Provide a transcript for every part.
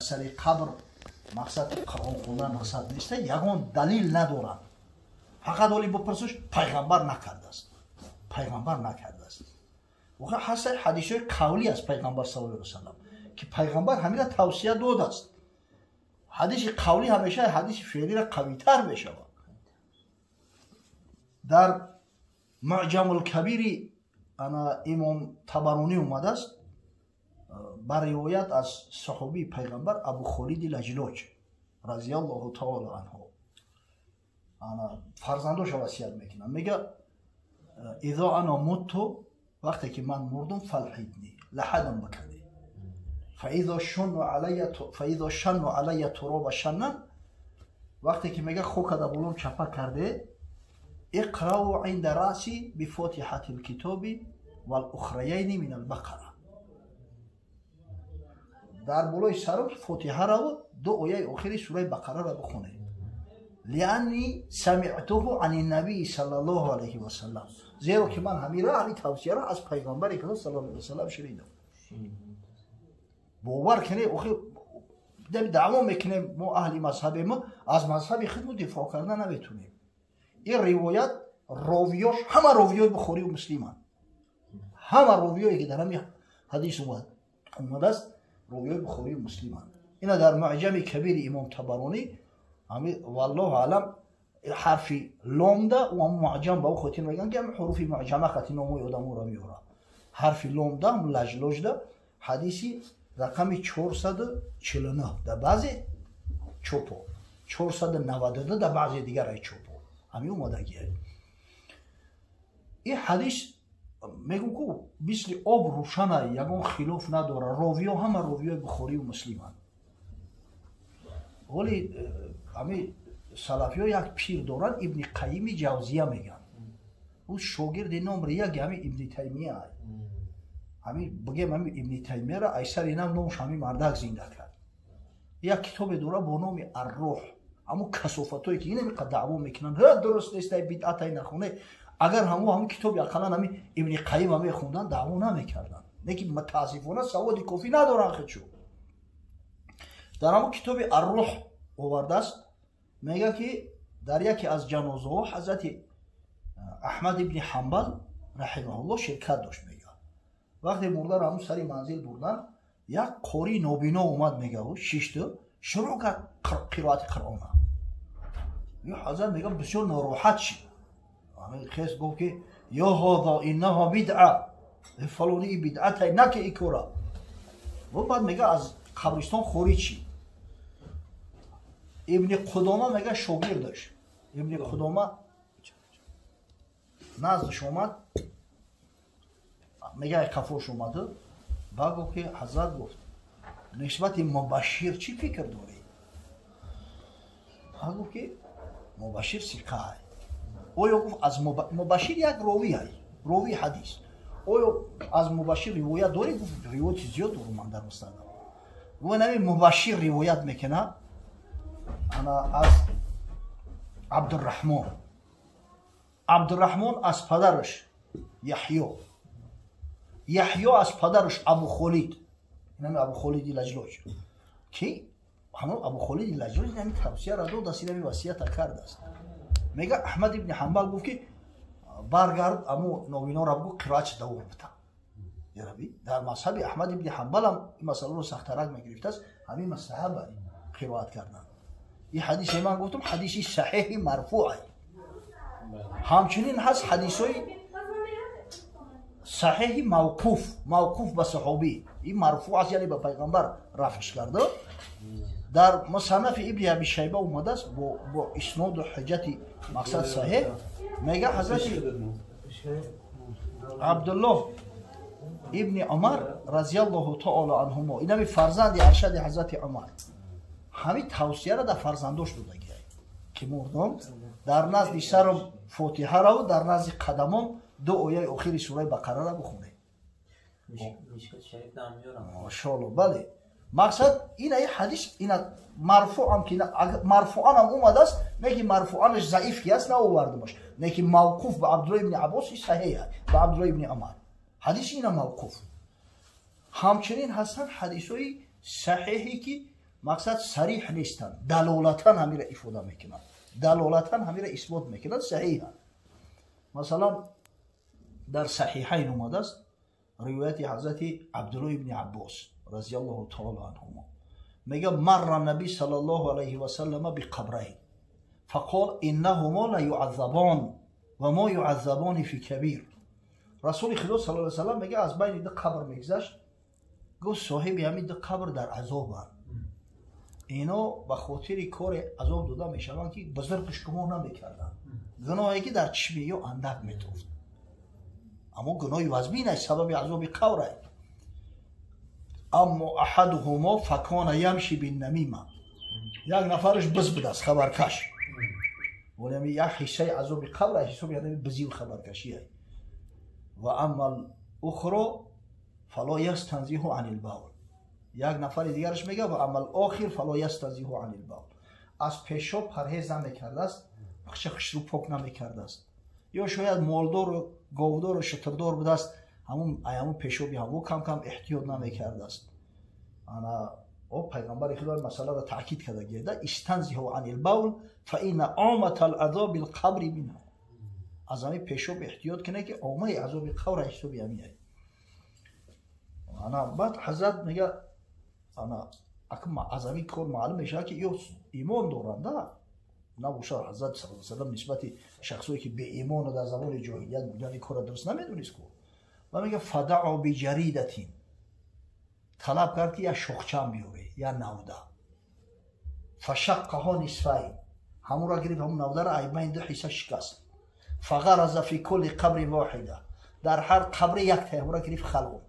Сари қабр мақсад Қуръон хондан мақсад нест, ягон далил надорад. Фақат оли бипурсиш, пайғамбар накардааст, пайғамбар накардааст. Воқеа ҳаста ҳадисҳои қавлӣ аз пайғамбар саллаллоҳу алайҳи васаллам, ки пайғамбар ҳамина тавсия додааст. Ҳадиси қавлӣ ҳамеша ҳадиси феълиро қавитар мешавад. Дар Муъҷамулкабири ана Имом Табаронӣ омадааст ба ривоят аз саҳобии пайғамбар Абу Холиди Лаҷлоҷ разиаллоҳу таоло анҳу. Ана фарзандоша васият мекунад, мега: «Изо ана мутту, вақте ки ман мурдум, фалҳидни, лаҳадам биканед, фаизо шанну алайя туроба шаннан, вақте ки мега хока дар болом чапа карде, иқрау инда раъси бифотиҳати лкитоби валухраяйни мин албақара, дар болои сарам фотиҳараву ду ояи охири сураи Бақараро бихонед, лианни самиътуҳу ани набии саллаллоҳу алайҳи васаллам, зеро ки ман ҳамира, ҳамин тавсияро аз пайғамбари худо саллаллоҳу алайҳи васаллам шунидам». Бовар кунед, охир даъво мекунем, мо аҳли мазҳабем, аз мазҳаби худмо дифоъ карда наметунем. Ин ривоят ровиёш ҳама ровиёи Бухорию Муслиманд. Ҳама ровиёе ки дар ҳамин ҳадис омадааст, ровиёи Бухорию Муслиманд. Ина дар Муъҷами Кабири Имом Табаронӣ ҳами, валлоҳу аълам, ҳарфи ломда ӯ ҳам муъҷам ба ӯ хотир мегӯянд, ки ҳам ҳуруфи муъҷама хати номои одаморо меорад. Ҳарфи ломда ҳам лаҷлоҷда ҳадиси рақами 449 дар баъзе чопо, 492 дар баъзе дигараи чопо ҳамин омадагия. Ин ҳадис, мегӯм, ку мисли об рӯшана, ягон хилоф надорад. Ровиё ҳама ровиёи Бухорию Муслиманд. Вале ҳами салафиё як пир доранд, Ибни Қайими Ҷавзия мегӯянд. Ӯ шогирди номри як ҳами Ибни Таймия. Ҳами бигем, ҳами Ибни Таймияро айсари нав номш ҳами мардак зинда кард. Як китобе дора бо номи Аррӯҳ. Ҳамун касофатое ки инами қад даъво мекунанд, ҳа, дуруст нестай, бидъатай, нахоне, агар ҳамун китоби ақаллан ҳами Ибни Қайима мехонданд, даъво намекарданд. Лекин мутаассифона саводи кофӣ надоранд худшо. Дар ҳамун китоби Аррӯҳ овардааст, мега, ки дар яке аз ҷанозаҳо ҳазрати Аҳмад ибни Ҳамбал раҳимаҳулло ширкат дошт. Мега, вақте мурдаро ҳамун сари манзил бурдан, як қории нобино омад, мега, шишту шурӯъ кард қироати Қуръона. Ҳазрат, мега, бисёр нороҳат шид. Хес гуфт, ки: «Ё ҳоза, иннаҳо бидъа, фалони, и бидъатай, наки и кора». Баъд, мега, аз қабристон хориҷ шид. Ибни Қудома, мега, шогирдаш Ибни Қудома наздаш омад, мега, қафош омаду ба гуфт, ки: «Ҳазрат, — гуфт, — нисбати Мубашшир чӣ фикр дорӣ?» Ба гуфт, ки Мубашшир сиқаай. Оё, гуфт, аз Мубашшир, як ровиай, ровии ҳадис, оё аз Мубашшир ривоят дорӣ? Гуфт: «Ривояти зиёд дорум ман дар мустадам». Гуфт: «Нами Мубашшир ривоят мекунад ана аз Абдурраҳмон, Абдурраҳмон аз падараш Яҳё, Яҳё аз падараш Абу Холид, инами Абу Холиди Лаҷлоҷ, ки ҳамон Абу Холиди Лаҷлоҷ инами тавсияро додааст, инами васията кардааст». Мега, Аҳмад ибни Ҳамбал гуфт, ки: «Баргард, аму новинора бигӯ, қироатш давом бита». Яраби, дар мазҳаби Аҳмад ибни Ҳамбалам ин масъаларо сахтарак мегирифтааст, ҳамин мастаҳаба қироат кардан. Ин ҳадисе ман гуфтам, ҳадиси саҳеҳи марфуъ. Ҳамчунин ҳаст ҳадисҳои саҳеҳи мавқуф, мавқуф ба саҳобӣ. Ин марфуъ аст, яъне ба пайғамбар рафъш карда. Дар Мусаннафи Ибни Аби Шайба омадааст бо исноду ҳуҷҷати мақсад саҳеҳ. Мега, ҳазрати Абдуллоҳ ибни Умар разиаллоҳу таоло анҳумо, инами фарзанди аршади ҳазрати Умар, ҳамин тавсияро дар фарзандош додагиай, ки мурдум, дар назди сарам фотиҳараву дар назди қадамом ду ояи охири сураи Бақарара бихонед. Машоалло, бале. Мақсад ина ҳадис ина марфуам, ки марфуанам омадааст, не ки марфуанаш заиф ки аст, наовардамаш, не ки мавқуф ба Абдулло ибни Аббос саҳеҳ, ба Абдулло ибни Умар ҳадиси ина мавқуф. Ҳамчунин ҳастанд ҳадисҳои саҳеҳе, ки Мақсад сариҳ нестанд, далолатан ҳамира ифода мекунанд, далолатан ҳамира исбот мекунанд, саҳиҳанд. Масалан, дар Саҳиҳайн омадааст ривояти ҳазрати Абдуллоҳ ибни Аббос разияллоҳу таоло анҳумо. Мега: марра наби саллаллоҳу алайҳи васаллама биқабрайн фақол иннаҳумо ла юаззабон ва мо юаззабони фи кабир. Расули Худо саллаллоҳу алайҳи васаллам мега аз байни ду қабр мегузашт, гуфт соҳиби ҳамин ду қабр дар азобанд. Ино ба хотири коре азоб дода мешаванд, ки бузургш гумон намекарданд, гуноҳе ки дар чишми ё андак метофт, аммо гуноҳи вазмин аст, сабаби азоби қабр аст. Аммо аҳадуҳумо факона ямши биннамима, як нафараш биз будааст, хабаркаш. Вале як ҳиссаи азоби қабр аст ҳисоби ҳамин бизию хабаркашӣ аст. Ва амма алухро фало ястанзиҳу ани лбавл, як нафари дигараш мега ва амма алохир фало ястанзиҳу ани лбавл, аз пешоб парҳез намекардааст, бахша хушрӯ пок намекардааст, ё шояд молдору говдору шутурдор будааст, ҳамун пешоби ҳаво кам кам эҳтиёт намекардааст. Ана о пайғамбари Худо масъаларо таъкид карда гирда: истанзиҳу ани лбавл фа инна омата алазоби лқабри минҳу, аз ҳамин пешоб эҳтиёт кунед, ки омаи азоби қабр ҳисоби ҳамин аст. Ана баъд ҳазрат мега ана аз ҳамин кор маълум мешавад, ки ё имон доранда набошад. Ҳазрат саллаллоҳу алайҳи васаллам нисбати шахсое ки беимону дар замони ҷоҳилият буданд ин корро дуруст намедонист ку. Ва мега фадаъу биҷаридатин, талаб кард, ки як шохчам биёре, як навда. Фашаққаҳо нисфайн, ҳамонро гирифт, ҳамон навдаро ай байни ду ҳисса шикаст. Фағараза фи кулли қабри воҳида, дар ҳар қабре як таҳмура гирифт, халонд.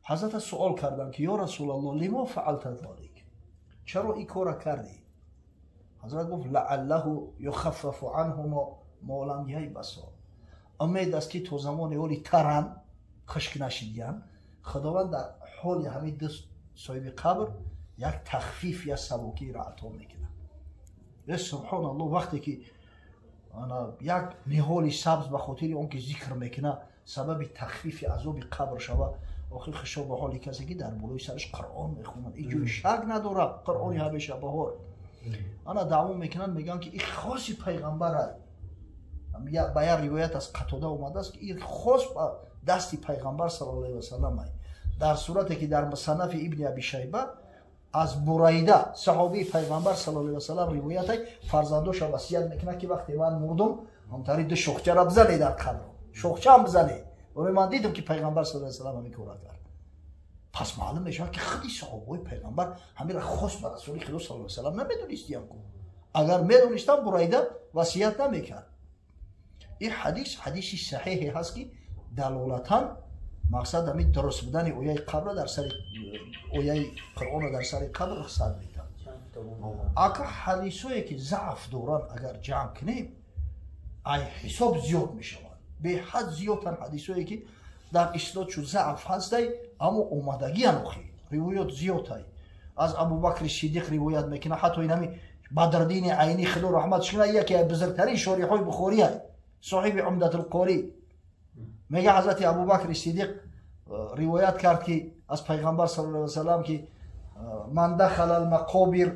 Ҳазрата суол карданд, ки ё Расулаллоҳ, лимо фаалта залик, чаро ин корра кардӣ? Ҳазрат гуфт: лааллаҳу юхаффафу анҳумо мо лам яйбасо, умед аст, ки то замони ҳоли таран хушк нашидиян, Худованд дар ҳоли ҳамин ду соҳиби қабр як тахфиф, як сабукиро ато мекунад. Э субҳоналлоҳ, вақте ки як ниҳоли сабз ба хотири он ки зикр мекунад сабаби тахфифи азоби қабр шава, охир хушо ба ҳоли касе, ки дар болои сараш Қуръон мехонад. Ин ҷои шак надорад, Қуръони ҳамеша баҳор. Ана даъво мекунанд, мегӯянд, ки ин хоси пайғамбар аст. Ба як ривоят аз Қатода омадааст, ки ин хос ба дасти пайғамбар саллаллоҳу алайҳи васаллам аст, дар сурате ки дар Мусаннафи Ибни Аби Шайба аз Бурайда, саҳобии пайғамбар саллаллоҳу алайҳи васаллам, ривоят аст: фарзандоша васият мекунад, ки вақте ман мурдум, ҳамтари ду шохчаро бизанед дар қабрам, шохчаам бизанед, барои ман дидам, ки пайғамбар саллаллоҳу алайҳи васаллам ҳамин корро кард. Пас маълум мешавад, ки худи саҳобаҳои пайғамбар ҳаминро хос ба Расули Худо саллаллоҳу алайҳи васаллам намедонистиям ку. Агар медонистам, Бурайда васият намекард. Ин ҳадис ҳадиси саҳиҳе ҳаст, ки далолатан мақсад ҳамин дуруст будани ояи қабра дар сари ояи Қуръонро дар сари қабр рухсат медиҳад. Ака ҳадисое ки заъф доранд, агар ҷамъ кунем, ай ҳисоб зиёд мешавад, беҳад зиёдтан ҳадисое ки дар ислод чу заъф ҳастай, аммо омадагиан. Охи ривоят зиёдтай, аз Абубакри Сидиқ ривоят мекунад, ҳатто инами Бадрдини Айни, Худо раҳматш кунад, яке аз бузургтарин шориҳои Бухорӣ, соҳиби Умдатулқорӣ, мега ҳазрати Абубакри Сидиқ ривоят кард, ки аз пайғамбар саллаллоҳу алайҳи васаллам, ки ман дахала алмақобир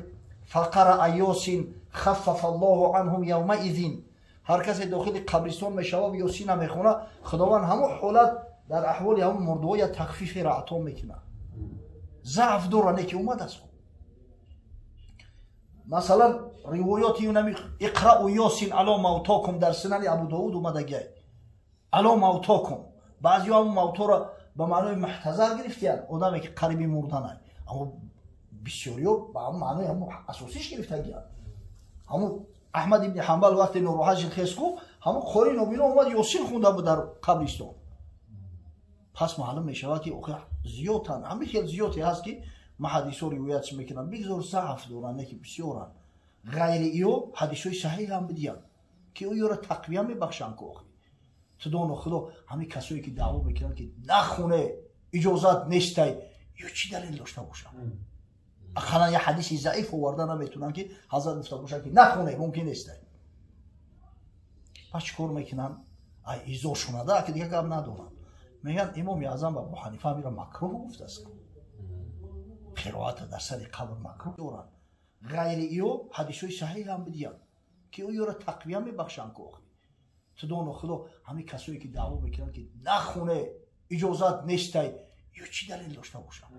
фақараа ёсин хаффафа аллоҳу анҳум явмаизин, ҳар касе дохили қабристон мешава, Ёсина мехона, Худованд ҳамон ҳолат дар аҳволи ҳамон мурдуҳо як тахфиферо ато мекунад. Заъф дора, не ки омадааст. Масалан, ривоёти унами иқрау ёсин ало мавтокум дар Сунани Абу Довуд омадагиай. Ало мавтокум, баъзеҳо ҳамон мавторо ба маънои муҳтазар гирифтиянд, одаме ки қариби мурданай, аммо бисёриё ба ҳамон маънои ҳамон асосиш гирифтагиянд. Ҳамон Аҳмад ибни Ҳанбал вақте нороҳат шид, хес ку, ҳамон қори нобино омад, Ёсин хунда буд дар қабристон. Пас маълум мешавад, ки охир зиёдтан ҳамин хел зиёде ҳаст, ки ма ҳадисҳо ривоятш мекунам, бигзор заъф доранд, не ки бисёранд. Ғайри иё ҳадисҳои саҳиҳ ҳам бидиҳанд, ки ӯёро тақвия мебахшанд ку. Охир тудоно Худо, ҳамин касое ки даъво мекунанд, ки нахоне, иҷозат нестай, ё чӣ далел дошта бошанд? Ақаллан як ҳадиси заиф оварда наметунанд, ки ҳазрат гуфта бошанд, ки нахоне, мумкин нестай. Пас чӣ кор мекунанд? Ай изошунада ки дигар гап надоранд, мегӯянд имоми Аъзам Абу Ҳанифа ҳамира макрӯҳ гуфтааст. Қироата дар сари қабр макруҳ доранд. Ғайри иё ҳадисҳои саҳиҳ ҳам бидиҳанд, ки ӯёро тақвия мебахшанд. Ку охи ту доно худо, ҳамин касое ки даъво мекунанд, ки нахоне, иҷозат нестай, ё чӣ далел дошта бошанд?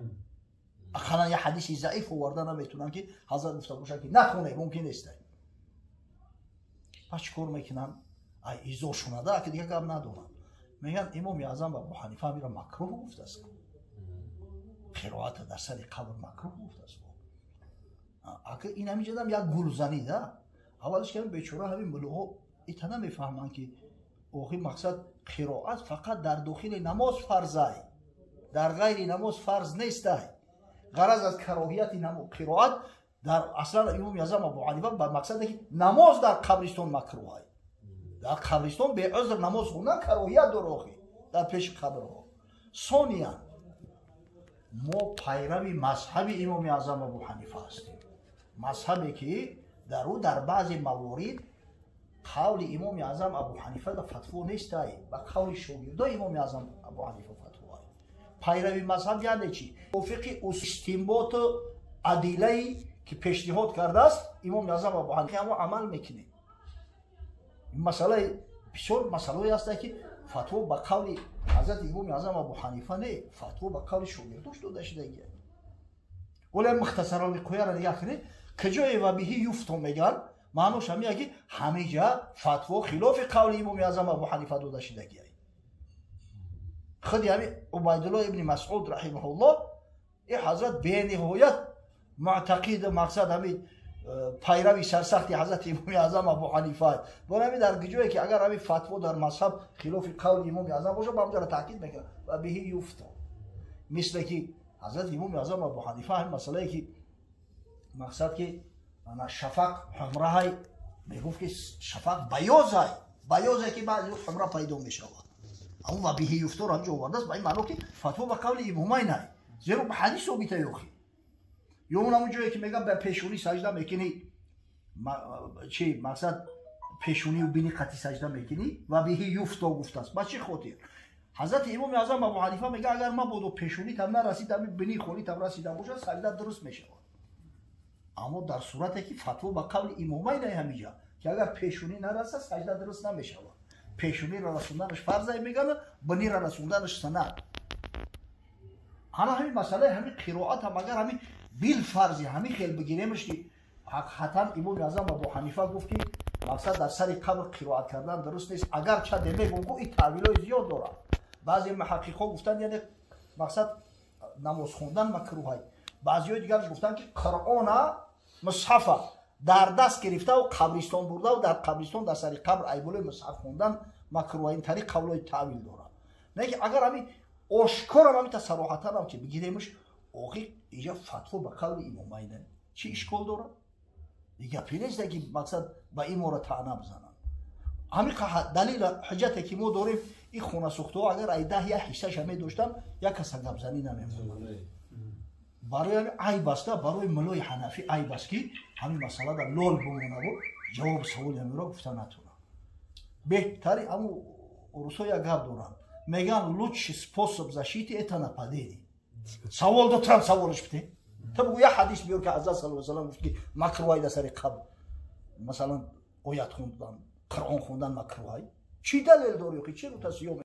Ақаллан як ҳадиси заиф оварда наметунанд, ки ҳазрат гуфта бошанд, ки нахоне, мумкин нестай. Пас чӣ кор мекунанд? Ай изошунада, ки дига гап надоранд, мегӯянд: Имоми Аъзам Абу Ҳанифа ҳамира макруҳ гуфтааст, қироата дар сари қабр макруҳ гуфтааст. Ака, ин ҳамиҷадам як гулзанӣ да. Аввалиш ки бечора ҳамин мулоҳо ита намефаҳманд, ки охи мақсад қироат фақат дар дохили намоз фарзай, дар ғайри намоз фарз нестай. Ғараз аз кароҳияти қироат дар аслан Имоми Аъзам Абу Ҳанифа ба мақсаде, ки намоз дар қабристон макруҳай, дар қабристон беузр намоз хондан кароҳият дор охи дар пеши қабрҳо. Сониян, мо пайрави мазҳаби Имоми Аъзам Абу Ҳанифа ҳастем, мазҳабе ки дар ӯ дар баъзе маворид қавли Имоми Аъзам Абу Ҳанифа да фатво нестай, ба қавли шогирдои Имоми Аъзам Абу Ҳанифа фатвоай. Пайрави мазҳаб яъне чӣ? Мувофиқи истинботу адилае ки пешниҳод кардааст Имоми Аъзам Абу Ҳанифа, ҳамо амал мекунем. Масъалаи бисёр масъалаое ҳастанд, ки фатво ба қавли ҳазрати Имоми Аъзам Абу Ҳанифа не, фатво ба қавли шогирдош дода шудагия. Оле Мухтасаро Виқояро нигаҳ кунед, куҷое ва биҳи юфто мегӯянд, маънош ҳамия, ки ҳамиҷа фатво хилофи қавли Имоми Аъзам Абу Ҳанифа дода шудагия. Худи ҳами Убайдулло ибни Масъуд раҳимаҳуллоҳ, и ҳазрат бениҳоят муътақиду мақсад ҳами пайрави сарсахти ҳазрати Имоми Аъзам Абу Ҳанифа. Бор ҳами дар ҷое ки агар ҳами фатво дар мазҳаб хилофи қавли Имоми Аъзам бошад, ба ҳамҷара таъкид мекунад: ва биҳи юфто. Мисле ки ҳазрати Имоми Аъзам Абу Ҳанифа ҳами масъалае, ки мақсад ки шафақ ҳумраҳай, мегуфт, ки шафақ баёзай, баёзе ки баъзи ҳумра пайдо мешавад. Аммо ва биҳи юфторо ҳамҷо овардааст ба ин маъно, ки фатво ба қавли имомайн ай, зеро ба ҳадис собита ёхи. Ё он ҳамон ҷое ки мега, ба пешонӣ саҷда мекунӣ, чи мақсад, пешонию бини қати саҷда мекунӣ, ва биҳи юфто гуфтааст. Ба чӣ хотир? Ҳазрати Имоми Аъзам Абу Ҳанифа мега, агар мабодо пешонитам нарасид, ами бини холитам расида бошад, саҷда дуруст мешавад. Аммо дар сурате ки фатво ба қавли имомайн ай ҳамиҷа, ки агар пешонӣ нарасад, саҷда дуруст намешавад. Пешониро расонданаш фарзай мегана, бинира расонданаш суннат. Ҳана ҳамин масъалаи ҳамин қироат ҳам, агар ҳамин билфарзи ҳамин хел бигиремаш, ки ҳақиқатан Имоми Аъзам Абу Ҳанифа гуфт, ки мақсад дар сари қабр қироат кардан дуруст нест, агар чаде мегум, ку ин таъвилҳои зиёд дорад. Баъзе муҳаққиқҳо гуфтанд, яъне мақсад намоз хондан макрӯҳай. Баъзиҳои дигараш гуфтанд, ки Қуръона, мусҳафа дар даст гирифтаву қабристон бурдаву дар қабристон дар сари қабр айболои мусҳаф хондан макрӯҳа. Ин тариқ қавлҳои таъвил дорад. Не ки агар ҳамин ошкорам, ҳамита сароҳатанам ки бигиремш, охи иҷа фатво ба қавли имомайна чӣ ишкол дорад? Гапи нест, ки мақсад ба имора таъна бизананд. Ҳамин далила ҳуҷҷате ки мо дорем, ин хонасӯхтаҳо агар ай 10 як ҳиссаша медоштанд, як каса гапзанӣ намемонад. Барои ҳамин айб аста, барои мулои ҳанафӣ айб аст, ки ҳамин масъалада лол бимонаву ҷавоби саволи ҳаминро гуфта натонад. Беҳтари ҳамун урусҳо як гап доранд, мегӯянд: «Лучший способ защиты — это нападение». Савол дотрам, саволаш бите, та бугӯ, як ҳадис биёр, ки ҳазрат саллаллоҳу алайҳи васаллам гуфт, ки макрӯҳай дар сари қабр, масалан, оят хондан, Қуръон хондан макрӯҳай. Чӣ далел дорӣ? Чӣ рӯта сиём?